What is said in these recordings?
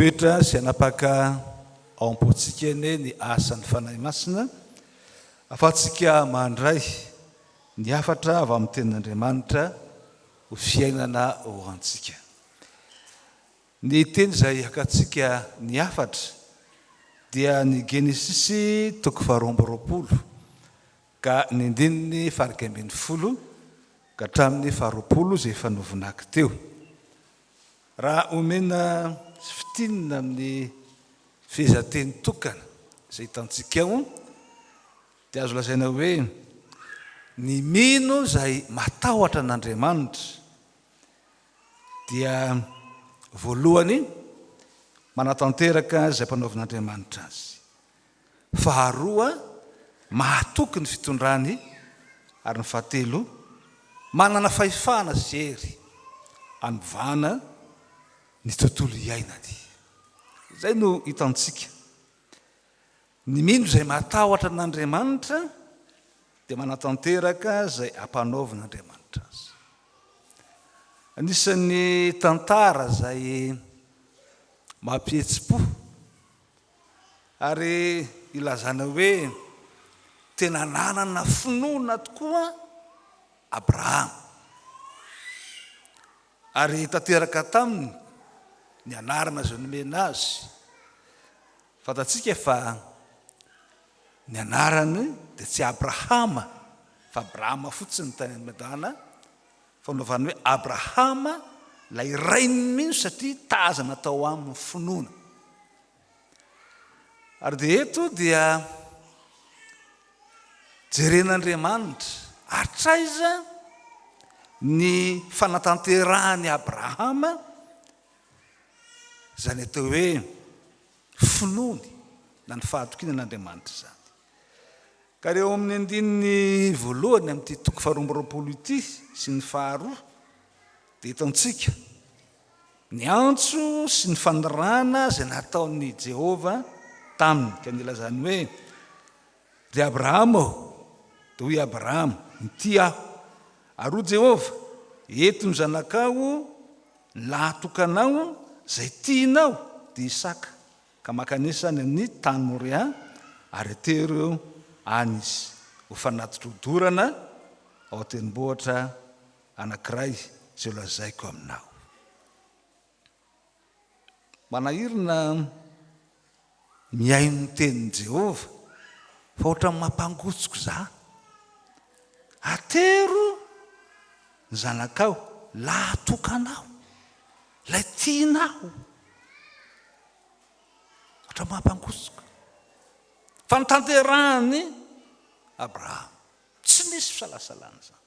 Hitoetra sy hanapaka ao am-pontsika anie ny asan'ny Fanahy Masina, ahafahantsika mandray ny hafatra avy amin'ny Tenin'Andriamanitra ho fiainana ho antsika. Ny teny izay hakantsika ny hafatra dia ny Genesisy toko faharoa amby roapolo ka ny andininy faha-iraika ambin'ny folo ka hatramin'ny faha-20 izay efa novonaky teo. Raha omena sy fintinina amin'ny fehezanteny tokana izay hitantsika ao dia azo lazaina hoe ny mino izay matahotra an'Andriamanitra dia voalohany manatanteraka izay ampanaovin'Andriamanitra azy, faharoa mahatoky ny fitondrany ary ny fahatelo manana fahefana sy hery hanovana ny tontolo iainany. Izay no hitantsika. Ny mino izay matahotra an'Andriamanitra dia manatanteraka izay ampanaovin'Andriamanitra azy. Anisan'ny tantara izay mampihetsi-po ary ilazana hoe tena nanana finoana tokoa Abrahama. Ary tanteraka taminy ny anarana izay nomena azy. Fantatsika fa ny anarany dia tsy Abrahama fa Abrahama fotsiny tany am-piandohana, fa novany hoe Abrahama ilay rain'ny mino satria tazana tao aminy finoana. Ary dia eto dia jeren'Andriamanitra hatraiza ny fanatanterahan'i Abrahama izany atao hoe finoany na ny fahatokiana an'Andriamanitra izany. Ka ireo amin'ny andininy voalohany amin'ity toko faharoa amby roapolo ity sy ny faharoa dia hitantsika Ny antso sy ny fanirahana izay nataon'i Jehovah taminy, ka nilazany hoe, Ry Abrahama ô! Dia hoy Abrahama, Inty aho. Ary hoy Jehovah, Ento ny zanakao, ny lahatokanao, izay tianao, dia Isaka, ka mankanesa any amin'ny tany Moria, ary atero eo any izy, ho fanatitra hodorana ao an-tendrombohitra anankiray izay holazaiko aminao. Manahirana mihaino ny tenin'i Jehovah fa ohatran'ny mampangotsoko za. Atero ny zanakao lahatokanao, ilay tianao. Ohatran'ny mampangotsoko. Fa notanterahan'i Abrahama. Tsy nisy fisalasalana izany.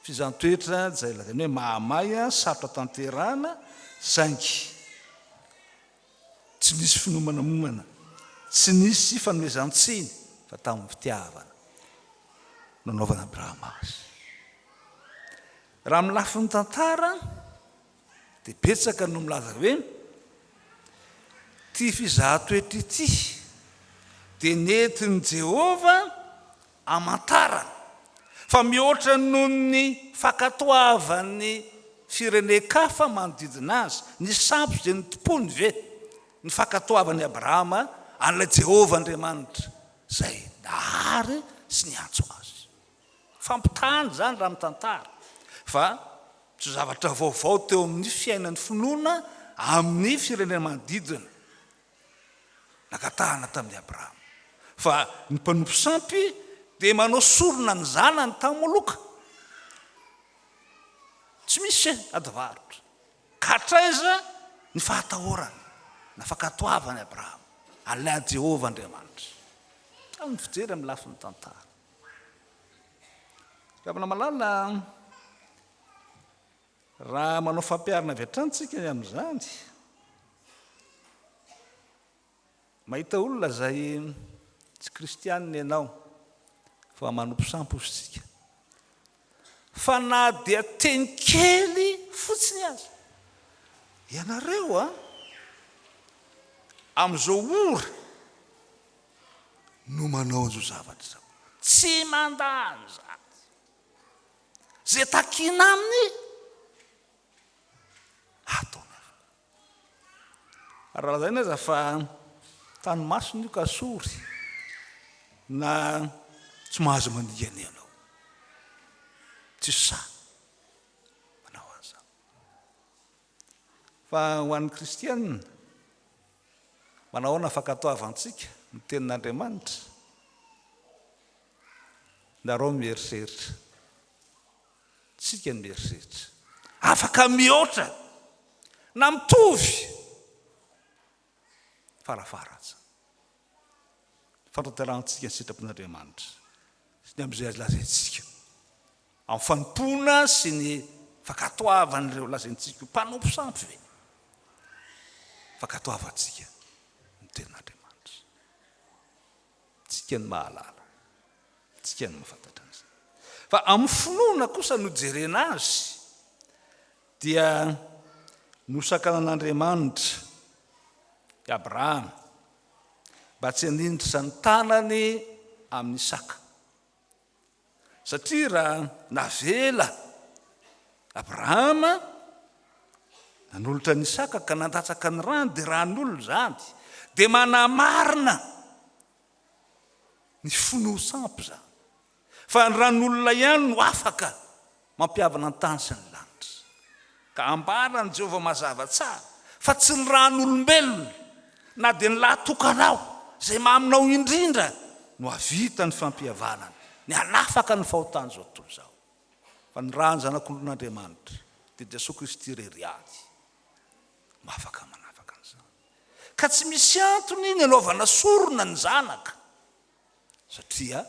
Fizahàn-toetra izay lazaina hoe mahamay, sarotra tanterahana, saingy tsy nisy finomanamomana, tsy nisy fanomezan-tsiny fa tamin'ny fitiavana no nanaovan'i Abrahama azy. Raha amin'ny lafiny tantara dia betsaka no milaza hoe ity fizahan-toetra ity dia nentin'i Jehovah hamantarana fa mihoatra noho ny fankatoavan'ny firenen-kafa manodidina azy, ny sampy izay notompoiny ve ny fankatoavan'i Abrahama an'ilay Jehovah Andriamanitra izay nahary sy niantso azy? Fampitahana izany raha mitantara fa tsy zavatra vaovao teo amin'ny fiainan'ny finoana amin'ny firenena manodidina nangatahana tamin'i Abrahama fa ny mpanompo sampy dia manao sorona ny zanany tamin'ny Moloka. Tsy misy ady varotra. Ka hatraiza ny fahatahorana na fankatoavan'i Abrahama an'ilay Jehovah Andriamanitra? Samy fijery amin'ny lafiny tantara. Ry havana malala, raha manao fampiharana avy hatrany tsika ny amin'izany, mahita olona izay tsy kristianina ianao fa manompo sampy hozy tsika. Fa na dia teny kely fotsiny aza, ianareo a, amin'izao ora no manao an'izao zavatra izao. Tsy mandà an'izany. Izay takiana aminy, ataony avokoa. Ary raha lazaina aza fa tany masina io ka sory na tsy mahazo mandingana ianao. Tsy sahy manao an'izany. Fa ho an'ny kristiana, manao ahoana fankatoavantsika ny tenin'Andriamanitra? Nareo mieritreritra. Tsika ny mieritreritra. Afaka mihoatra na mitovy farafaharatsiny. Fantanterahantsika ny sitrapon'Andriamanitra sy ny amin'izay azo lazaintsika amin'ny fanompoana sy ny fankatoavan'ireo lazaintsika ho mpanompo sampy ve? Fankatoavantsika ny tenin'Andriamanitra. Tsika no mahalala. Tsika no mahafantatra an'izany. Fa amin'ny finoana kosa no jerena azy dia nosakanan'Andriamanitra i Abrahama mba tsy hanindritra ny tanany amin'i Isaka. Satria raha navela Abrahama nanolotra an'i Isaka ka nandatsaka ny rany dia ran'olona izany, dia manamarina ny finoan-sampy izany. Fa ny ran'olona ihany no afaka mampihavana ny tany sy ny lanitra. Ka ambaran'i Jehovah mazava tsara fa tsy ny ran'olombelona, na dia ny lahy tokanao, izay maminao indrindra, no hahavita ny fampihavanana, ny hanafaka ny fahotan'izao tontolo izao, fa ny ran'ny Zanak'olon'Andriamanitra, dia Jesoa Kristy irery ihany, no afaka manafaka an'izany. Ka tsy misy antony ny hanaovana sorona ny Zanaka, satria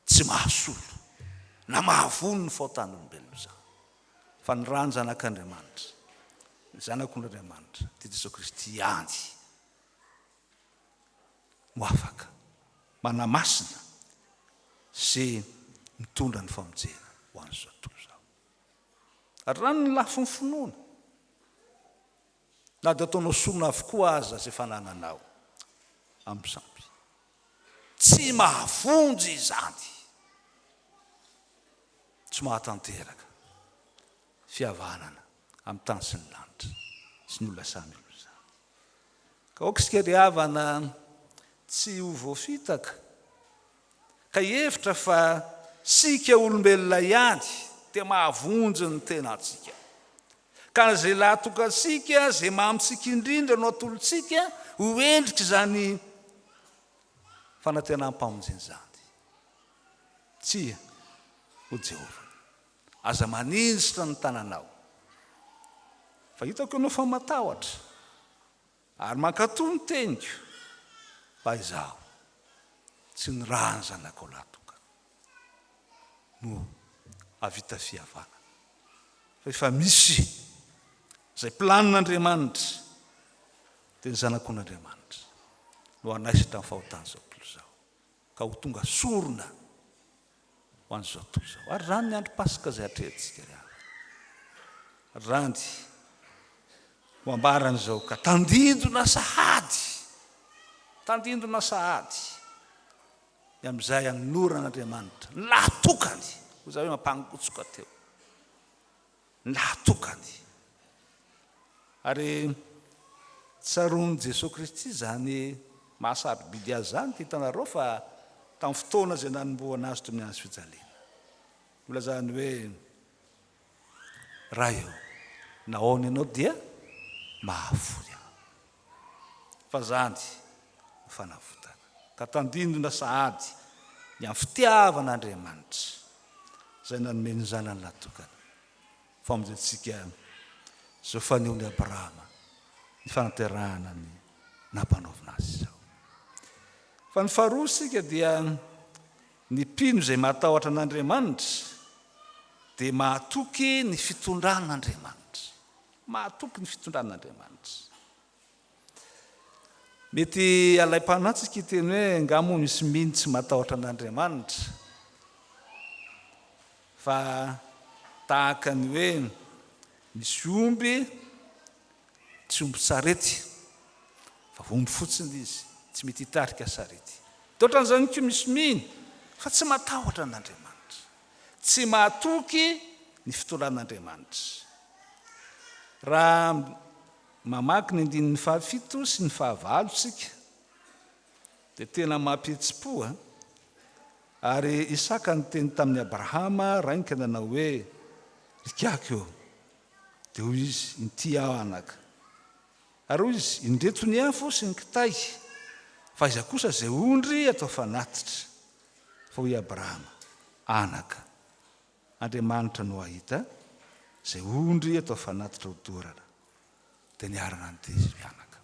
tsy mahasolo na mahavono ny fahotan'olombelona izany, fa ny ràn'ny Zanak'Andriamanitra, ny Zanak'ondrin'Andriamanitra, dia Jesoa Kristy ihany no afaka manamasina sy mitondra ny famonjena ho an'izao tontolo izao. Ary raha ny lafiny finoana, na dia ataonao sorona avokoa aza izay fanananao amin'ny sampy, Tsy mahavonjy izany. Tsy mahatanteraka fihavanana amin'ny tany sy ny lanitra sy ny olona samy olona izany. Ka aoka isika ry havana tsy ho voafitaka ka hihevitra fa isika olombelona ihany dia mahavonjy ny tenantsika. Ka izay lahatokantsika, izay mamintsika indrindra no atolotsika ho endrik'izany fanantenam-pamonjena izany. Tsia, hoy Jehovah, aza maninjitra ny tananao, fa hitako ianao fa matahotra, ary mankatò ny teniko, fa Izaho tsy nirahan'ny zanakao lahatokana. no hahavita fihavanana. Fa efa misy izay planin'Andriamanitra, dia ny Zanak'ondrin'Andriamanitra no hanaisotra ny fahotan'izao tontolo izao, ka ho tonga sorona ho an'izao tontolo izao. Ary izany ny andro Paska izay atrehintsika ry havana. Ary izany ho ambaran'izao ka tandindona sahady, tandindona sahady. Ny amin'izay anoloran'Andriamanitra ny lahatokany, hoy izaho hoe mampangotsoka teo, ny lahatokany. Ary tsaroan'i Jesoa Kristy izany maha sarobidy azy izany, hitanareo fa tamin'ny fotoana izay nanombohana azy teo amin'ny hazo fijaliana, nolazany hoe, Ray ô, nahoana ianao dia mahafoy ahy? Fa izany no fanavotana. Ka tandindona sahady ny amin'ny fitiavan'Andriamanitra izay nanome ny Zanany lahatokana famonjentsika izao fanehoan'i Abrahama ny fanaterahana ny nampanaovina azy izao. Fa ny faharoa isika dia ny mpino izay matahotra an'Andriamanitra dia mahatoky ny fitondran'Andriamanitra. Mahatoky ny fitondran'Andriamanitra. Mety halaim-panahy tsika hiteny hoe angaha moa misy mino tsy matahotra an'Andriamanitra? Fa tahaka ny hoe misy omby tsy omby sarety fa omby fotsiny izy, tsy mety hitarika sarety. Dia ohatran'izany koa misy mino fa tsy matahotra an'Andriamanitra. Tsy mahatoky ny fitondran'Andriamanitra. Raha. mamaky ny andininy fahafito sy ny fahavalo isika, dia tena mampihetsi-po an! Ary Isaka niteny tamin'i Abrahama rainy ka nanao hoe, Ry kiaky ô! Dia hoy izy, Inty aho, anaka. Ary hoy izy, Indreto ny afo sy ny kitay, fa aiza kosa izay ondry atao fanatitra? Fa hoy Abrahama, Anaka, Andriamanitra no hahita izay ondry atao fanatitra hodorana. Dia niara-nandeha izy mianaka.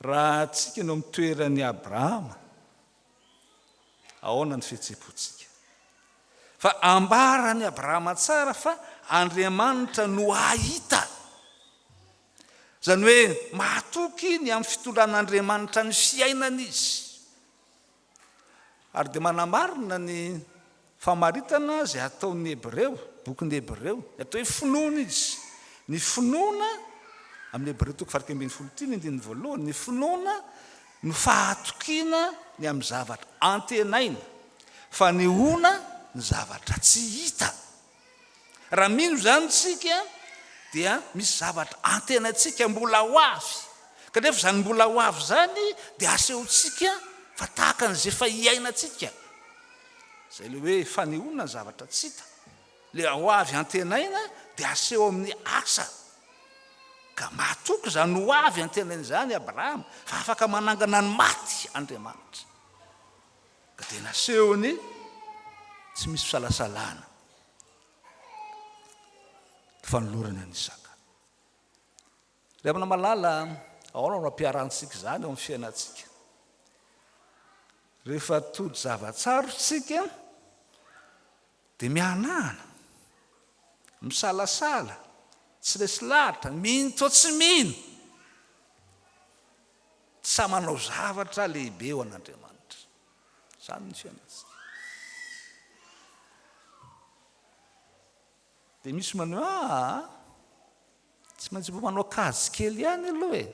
Raha antsika no amin'ny toeran'i Abrahama, ahoana ny fihetseham-pontsika? Fa ambaran'i Abrahama tsara fa Andriamanitra no hahita. Izany hoe mahatoky ny amin'ny fitondran'Andriamanitra ny fiainany izy. Ary dia manamarina ny famaritana izay ataon'ny Hebreo, bokin'ny Hebreo, ny atao hoe finoana izy. Ny finoana, amin'ny Hebreo toko faha 11 ity ny andininy voalohany, ny finoana no fahatokiana ny amin'ny zavatra antenaina, fanehoana ny zavatra tsy hita. Raha mino izany isika dia misy zavatra antenaintsika mbola ho avy. Kanefa izany mbola ho avy izany dia asehontsika fa tahaka an'izay efa iainantsika. Izay ilay hoe fanehoana ny zavatra tsy hita. Ilay ho avy antenaina dia aseho amin'ny asa. Ka mahatoky izany ho avy antenaina izany Abrahama fa afaka manangana ny maty Andriamanitra. Ka dia nasehony tsy misy fisalasalana ny fanolorany an'i Isaka. Ry havana malala, ahoana no ampiharantsika izany eo amin'ny fiainantsika? Rehefa tojo zava-tsarotra isika, dia mihanahana, misalasala, tsy resy lahatra, mino toa tsy mino. Tsy sahy manao zavatra lehibe ho an'Andriamanitra. Izany ny fiainantsika. Dia misy manao hoe, aa, tsy maintsy mba manao kajy kely ihany aloha e.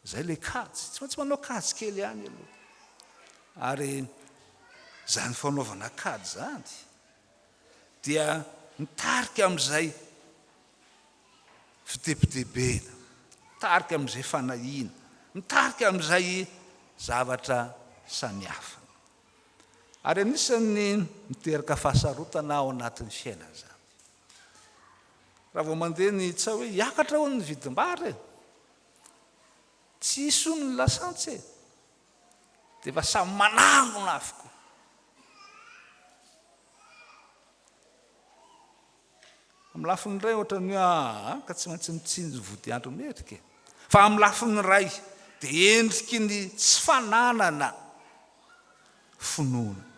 Izay ilay kajy, tsy maintsy manao kajy kely ihany aloha. Ary izany fanaovana kajy izany dia mitarika amin'izay fitebitebena, mitarika amin'izay fanahiana, mitarika amin'izay zavatra samihafa. Ary anisan'ny miteraka fahasarotana ao anatin'ny fiainana izany. Raha vao mandeha ny tsaho hoe hiakatra hono ny vidim-bary e, tsy hisy hono ny lasantsy e, dia efa samy manangona avokoa. Amin'ny lafiny iray ohatran'ny hoe aa ka tsy maintsy mitsinjo vodiandro merika e. Fa amin'ny lafiny iray dia endriky ny tsy fananana finoana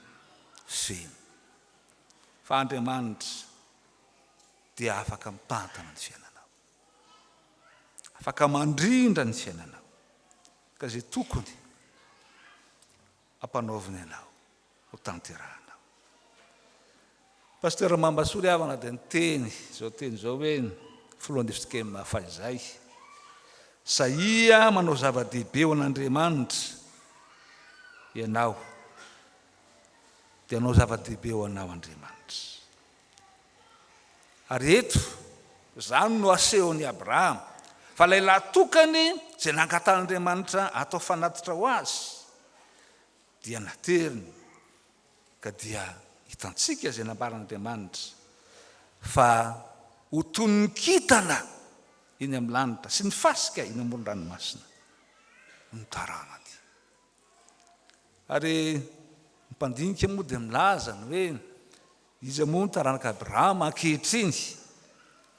feno fa Andriamanitra dia afaka mitantana ny fiainanao. Afaka mandrindra ny fiainanao. Ka izay tokony ampanaoviny anao. ho tanterahana. Pasteur Mambasoa ry havana dia niteny izao teny izao hoe ny filohan'ny FTKM fahizay, Sahia manao zava-dehibe ho an'Andriamanitra ianao, dia hanao zava-dehibe ho anao Andriamanitra. Ary eto, izany no asehon'i Abrahama, fa ilay lahy tokany izay nangatahan'Andriamanitra hatao fanatitra ho azy, dia nateriny, ka dia hitantsika izay nambaran'Andriamanitra fa ho toy ny kintana eny amin'ny lanitra sy ny fasika eny amoron-dranomasina no taranany. Ary ny mpandinika moa dia milaza ny hoe iza moa ny taranak'i Abrahama ankehitriny?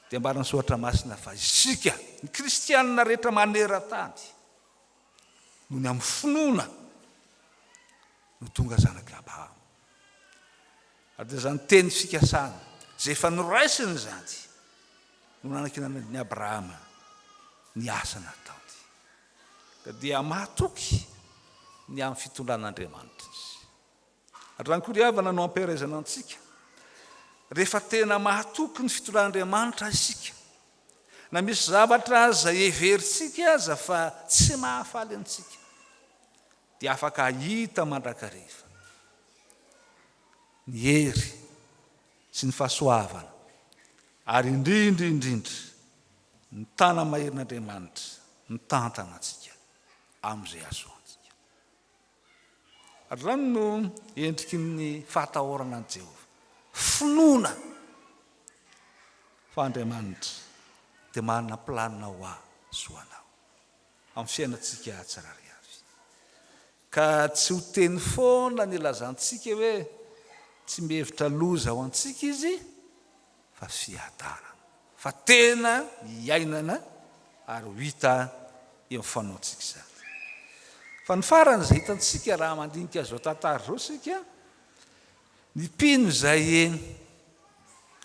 Dia ambaran'ny Soratra Masina fa isika, ny kristianina rehetra maneran-tany, Noho ny amin'ny finoana no tonga zanak'i Abrahama. Ary dia izany teny fikasana izay efa noraisiny izany no nanankinan'i Abrahama ny asa nataony. Ka dia mahatoky ny amin'ny fitondran'Andriamanitra izy. Hatrany koa ry havana no ampiaraizana antsika. Rehefa tena mahatoky ny fitondran'Andriamanitra isika, na misy zavatra aza heverintsika aza fa tsy mahafaly antsika, dia afaka hahita mandrakariva ny hery sy ny fahasoavana. Ary indrindra indrindra, ny tana-maherin'Andriamanitra mitantana antsika amin'izay hahazoantsika. Ary izany no endriky ny fahatahorana an'i Jehovah. Finoana fa Andriamanitra dia manana planina ho ahy sy ho anao amin'ny fiainantsika tsirairay avy. Ka tsy ho teny foana ny ilazantsika hoe tsy mihevitra loza ho antsika Izy fa fiadanana, fa tena iainana ary ho hita eo amin'ny fanaontsika izany. Fa ny farany izay hitantsika raha mandinika izao tantara izao isika, ny mpino izay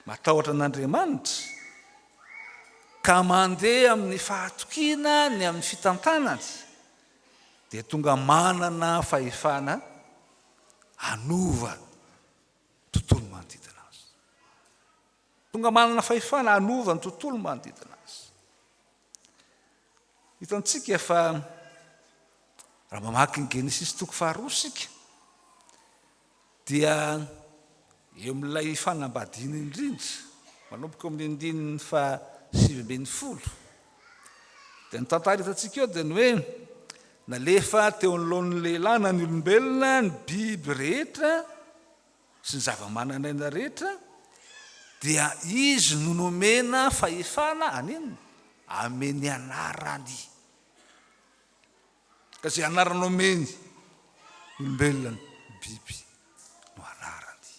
matahotra an'Andriamanitra ka mandeha amin'ny fahatokiana ny amin'ny fitantanany dia tonga manana fahefana hanova tontolo manodidina azy. Tonga manana fahefana hanova ny tontolo manodidina azy. Hitantsika fa raha mamaky ny Genesisy toko faharoa isika dia eo amin'ilay fanambadiana indrindra, manomboka eo amin'ny andininy faha 19, dia ny tantara hitantsika eo dia ny hoe nalefa teo anoloan'ny lehilahy na ny olombelona ny biby rehetra sy ny zava-manan'aina rehetra, dia izy no nomena fahefana haninona? Ame ny anarany. Ka izay anarana omeny ny olombelona ny biby no anarany.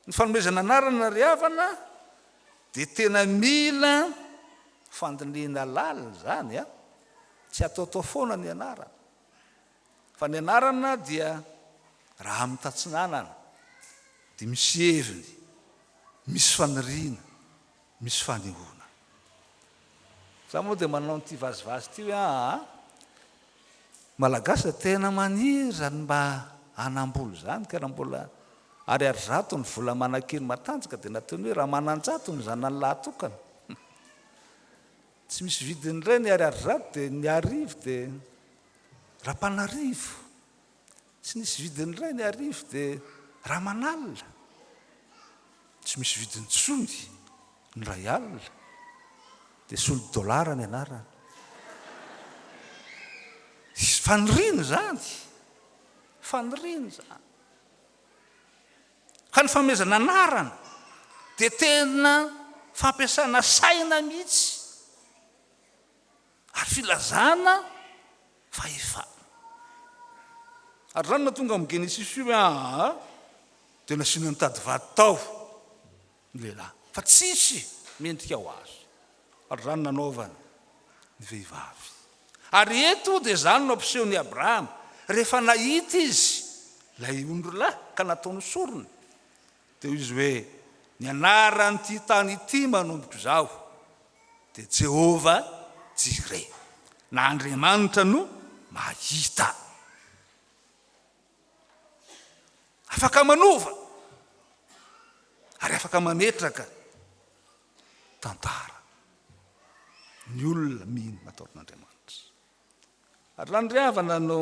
Ny fanomezana anarana ry havana dia tena mila fandinihina lalina izany an! Tsy ataotao foana ny anarana. Fa ny anarana dia raha amin'ny tatsinanana dia misy heviny, misy faniriana, misy fanehoana. Za moa dia manao an'ity vazivazy ity hoe aa Malagasy dia tena maniry izany mba hanam-bola izany ka raha mbola ariary zato ny vola manan-kery matanjaka dia nataony hoe Ramananjato ny zanany lahatokana. Tsy misy vidiny indray ny ariary zato dia ny arivo dia Rapanarivo. Tsy nisy vidiny indray ny arivo dia Ramanalina. Tsy misy vidiny intsony ny iray alina dia solo dolara ny anarany. Faniriana izany, faniriana izany. Ka ny fanomezana anarana dia tena fampiasana saina mihitsy ary filazana fahefana. Ary izany no nahatonga amin'ny Genesisy io hoe aa dia nasiana nitady vady tao ny lehilahy fa tsisy mendrika ho azy. Ary izany nanaovana ny vehivavy. Ary eto dia izany no ampisehon'i Abrahama, rehefa nahita izy ilay ondrilahy ka nataony sorona, dia hoy izy hoe, Ny anaran'ity tany ity manomboka izao dia Jehovah Jireh, na Andriamanitra no mahita. Afaka manova ary afaka mametraka tantara ny olona mino nataon'Andriamanitra. Ary lany ry havana no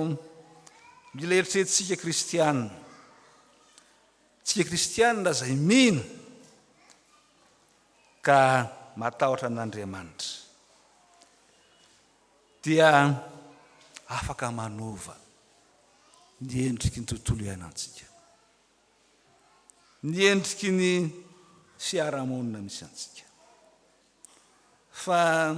mila eritreretintsika kristiana. Tsika kristiana izay mino ka matahotra an'Andriamanitra dia afaka manova ny endriky ny tontolo iainantsika. Ny endriky ny fiarahamonina misy antsika. Fa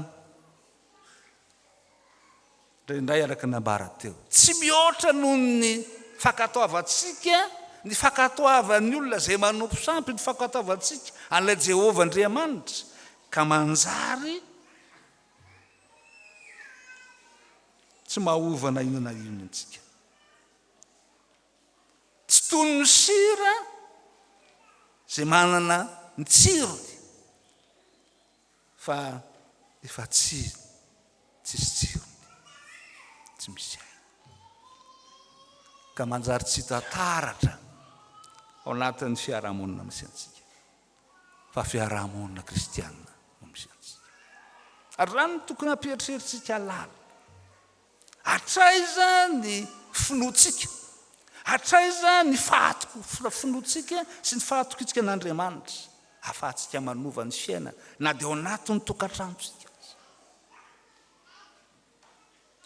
indraindray araka ny nambara teo, tsy mihoatra noho ny fankatoavantsika ny fankatoavan'ny olona izay manompo sampy ny fankatoavantsika an'ilay Jehovah Andriamanitra ka manjary tsy mahova na inona na inona antsika. Tsy toy ny sira izay manana ny tsirony fa efa tsy tsisy tsirony, tsy misy aina. Ka manjary tsy hita taratra ao anatin'ny fiarahamonina misy antsika fa fiarahamonina kristianina no misy antsika. Ary izany no tokony hampieritreritsika lalina. Hatraiza ny finoantsika? Hatraiza ny finoantsika sy ny fahatokiantsika an'Andriamanitra? ahafahantsika manova ny fiainana na dia ao anatin'ny tokantranontsika aza.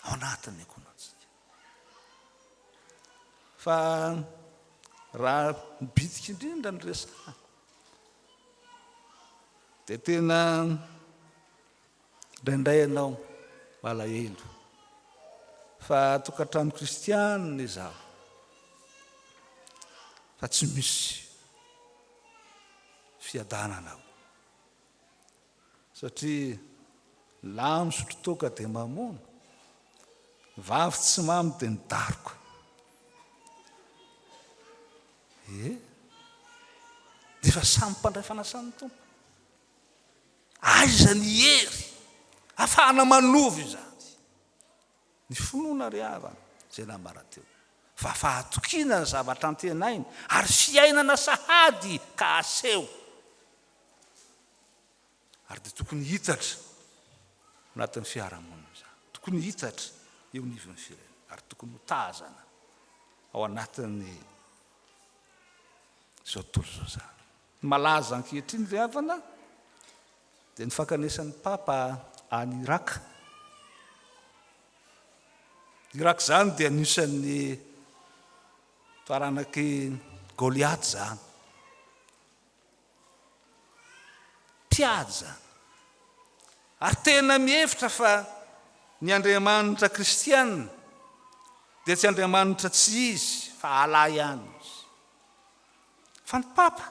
Ao anatin'ny ankohonantsika. Fa raha bitika indrindra ny resahana dia tena indraindray ianao malahelo fa tokantrano kristianina izaho fa tsy misy fiadanana ao. Satria lahy misotro toaka dia mamono, vavy tsy mamo dia midaroka. E? Dia efa samy mpandray fanasan'ny Tompo. Aiza ny hery afahana manova izany? Ny finoana ry havana, izay nambara teo, fa fahatokiana ny zavatra antenaina ary fiainana sahady ka aseho. Ary dia tokony hitatra anatin'ny fiarahamonina izany. Tokony hitatra eo anivon'ny firenena ary tokony ho tazana ao anatin'ny izao tontolo izao izany. Ny malaza ankehitriny ry havana dia ny fankanesan'ny Papa any Irak. Irak izany dia anisan'ny taranak'i Goliath izany. Mpiady izany. Ary tena mihevitra fa ny Andriamanitra kristiana dia tsy Andriamanitra tsy izy fa Allah ihany izy. Fa ny Papa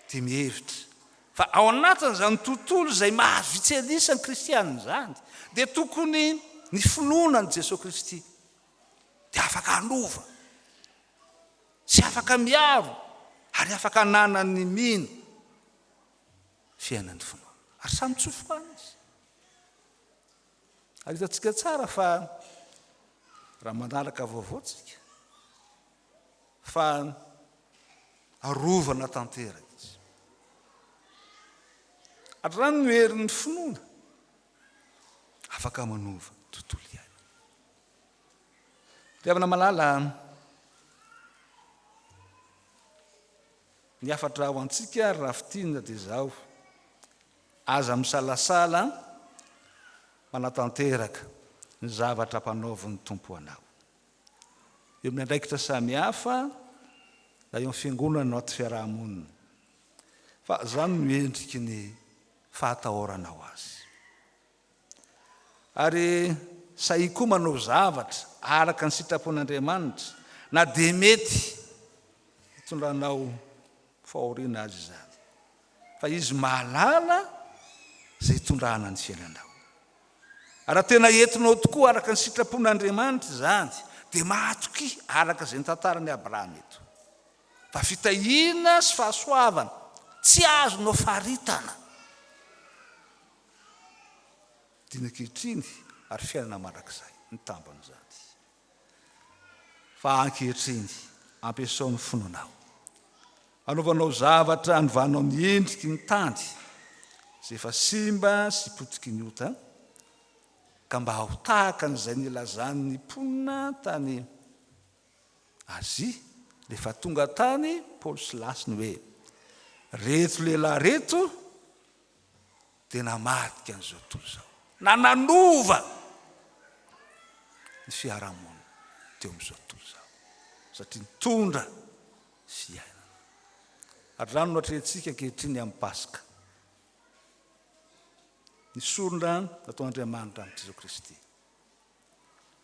dia mihevitra fa ao anatin'izany tontolo izay maha vitsy an'isa ny kristiana izany dia tokony ny finoana an'i Jesoa Kristy dia afaka hanova sy afaka miaro ary afaka ananan'ny mino fiainan'ny finoana. Ary samy tsofoka any izy. Ary hitantsika tsara fa raha manaraka vaovao tsika fa arovana tanteraka izy. Ary izany no herin'ny finoana afaka manova tontolo iainana. Ry havana malala, ny hafatra ho antsika ary raha fintinina dia izao, aza misalasala manatanteraka ny zavatra ampanaovin'ny Tompo anao. Eo amin'ny andraikitra samihafa na eo amin'ny fiangonana na ato fiaraha-monina. Fa izany no endriky ny fahatahoranao azy. Ary sahia koa manao zavatra araka ny sitrapon'Andriamanitra, na dia mety hitondranao fahoriana aza izany, fa Izy mahalala izay hitondrana ny fiainanao. Ary raha tena entinao tokoa araka ny sitrapon'Andriamanitra izany, dia mahatokia araka izay nitantaran'i Abrahama eto, fa fitahiana sy fahasoavana tsy azonao faritana. Dina ankehitriny ary fiainana mandrakizay ny tambin'izany. Fa ankehitriny, ampiasao ny finoanao. Anaovanao zavatra anovanao ny endriky ny tany izay efa simba sy potiky ny ota, ka mba ho tahaka an'izay nilazan'ny mponina tany Azia, rehefa tonga tany Paoly sy Silasy ny hoe, Reto lehilahy reto dia namadika an'izao tontolo izao, na nanova ny fiarahamonina teo amin'izao tontolo izao, satria nitondra fiainana. Ary izany no atrehintsika ankehitriny amin'ny Paska. Ny sorona nataon'Andriamanitra amin'i Jesoa Kristy,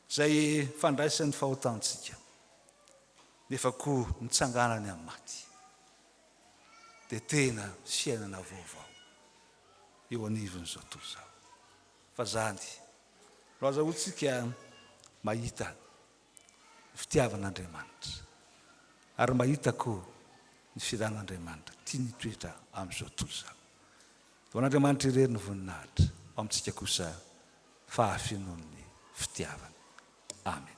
izay fandraisan'ny fahotantsika, nefa koa nitsanganany amin'ny maty. dia tena fiainana vaovao eo anivon'izao tontolo izao. Fa izany no azahoantsika mahita ny fitiavan'Andriamanitra ary mahita koa ny filan'Andriamanitra tiany hitoetra amin'izao tontolo izao. Ho an'Andriamanitra irery ny voninahitra, ho amintsika kosa fahafenoan'ny fitiavana. Amena.